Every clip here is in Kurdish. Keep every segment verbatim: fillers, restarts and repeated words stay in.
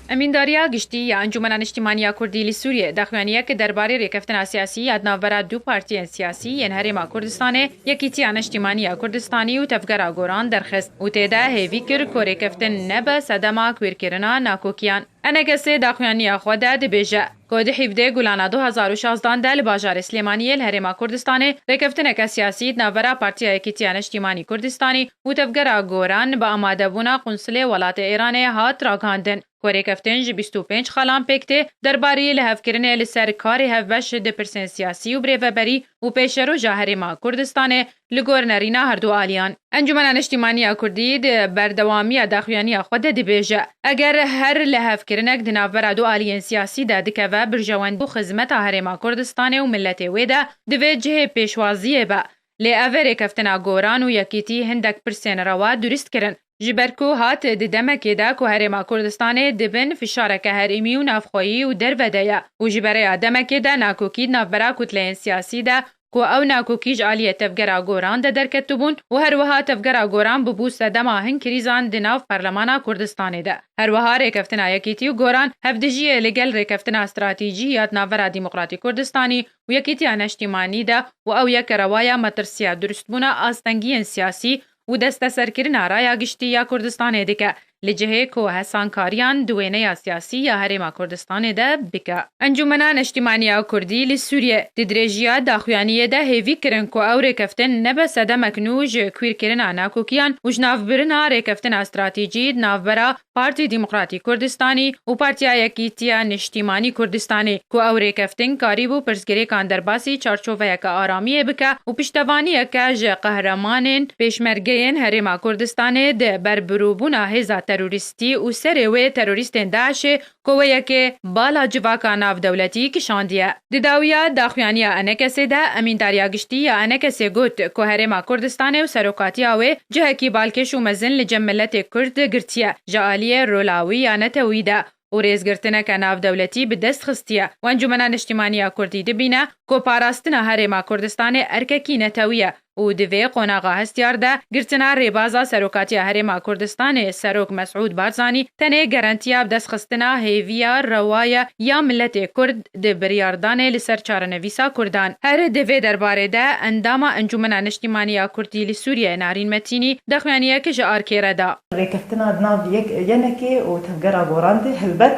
Emîndariya Giştî ya Encûmena Niştîmanî ya Kurdî li Sûriyê daxuyaniyek derbarê rêkeftina siyasî ya di navbera du partiyên siyasî yên Herêma Kurdistanê, Yekîtiya Niştîmanî ya Kurdistanî û Tevgera Goran derxist û tê de hêvî kir ku rêkeftin nebe sedema kwîrkirina nakokiyan. Enekesê daxuyaniya xwe de dibêje ku di hevdeh Gulana du hazar û şazdan de li bajarê Silêmaniyê li Herêma Kurdistanê rêkeftineke siyasî di navbera Partiya Yekîtiya Niştîmanî Kurdistanî û Tevgera Goran bi amadebûna qunsulê welatê Êranê hat ragihandin ku rêkeftin ji bîst û pênc xalan pêk tê, derbarî lihevkirinê li ser karê hevbeş di pirsên siyasî û birêveberî û pêşeroja Herêma Kurdistanê li gor nerîna herdu aliyan. Encûmena Niştîmanî ya Kurdî di berdewamiya daxuyaniya xwe de dibêje, eger her lihevkirinek di navbera du aliyên siyasî de dikeve berjewendî û xizmeta Herêma Kurdistanê û miletê wê de, divê cihê pêşwaziyê be. Lê ev rêkeftina Goran û Yekîtî hindek pirsên rewa durist kirin. Ji ber ku hat di demekê de ku Herêma Kurdistanê di bin fişareke herêmî û navxweyî û derve de ye û ji berê ya demekê de nakokî di navbera kutleyên siyasî de ku ew nakokî ji aliyê Tevgera Goran de derketibûn û her wiha Tevgera Goran bûbû sedema hin krîzan di nav Parlemana Kurdistanê de. Her wiha rêkeftina Yekîtî û Goran hevdijiyê li gel rêkeftina stratejî ya di navbera Demokratîk Kurdistanî û Yekîtiya Neştîmanî de û ew yek rewaya metirsiya durustbûna astengiyên siyasî û desteserkirina raya giştî ya Kurdistanê dike, li cihê ku hesankariyan di wêneya siyasî ya Herêma Kurdistanê de bike. Encûmena Neştîmaniya Kurdî li Sûriyê di dirêjiya daxuyaniyê de hêvî kirin ku ew rêkeftin nebe sedemek nû ji kwîrkirina nakokiyan û ji navbirina rêkeftina stratejî di navbera Partî Demokratîk Kurdistanî û Partiya Yekîtiya Niştîmanî Kurdistanê, ku ew rêkeftin karîbû pirsgirêkan derbasî çarçoveyeke aramiyê bike û piştevaniyeke ji qehremanên pêşmergeyên Herêma Kurdistanê di berbirûbûna hêza terorîstî û serê wê terorîstên DAIŞê ku wê yekê bala civaka navdewletî kişandiye. Di dawiya daxuyaniya Enekesê de, Emîndariya Giştî ya Enekesê got ku Herêma Kurdistanê û serokatiya wê cihekî balkêş û mezin li cem miletê Kurd girtiye, ji aliyê rola wî ya netewî de û rêzgirtineke navdewletî bi dest xistiye û Encûmena Niştîmaniya Kurdî dibîne ku parastina Herêma Kurdistanê erkekî netewî ye û di vê qonaxa hestiyar de girtina rêbaza serokatiya Herêma Kurdistanê Serok Mesûd Barzanî tenê garantiya bidestxistina hêviya rewa ye ya miletê Kurd di biryardanê li ser çarenivîsa Kurdan. Her di vê derbarê de endama Encûmena Niştîmanî ya Kurdî li Sûriyeyê Narîn Metînî daxuyaniyek ji Arkê re da. Rêkeftina di nav yek yenekê û tevgera Goran de helbet,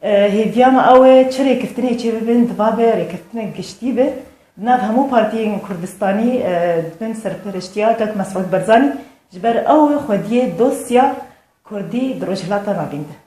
e, hêviya me ew e çi rêkeftinê çê bibin, diva be rêkeftinek giştî be. Di nav hemû partiyên Kurdistanî, e, di bin serpereştiya Kak Mesûd Barzanî, ji ber ew xwediyê dosya Kurdî di Rojhilata Navîn de.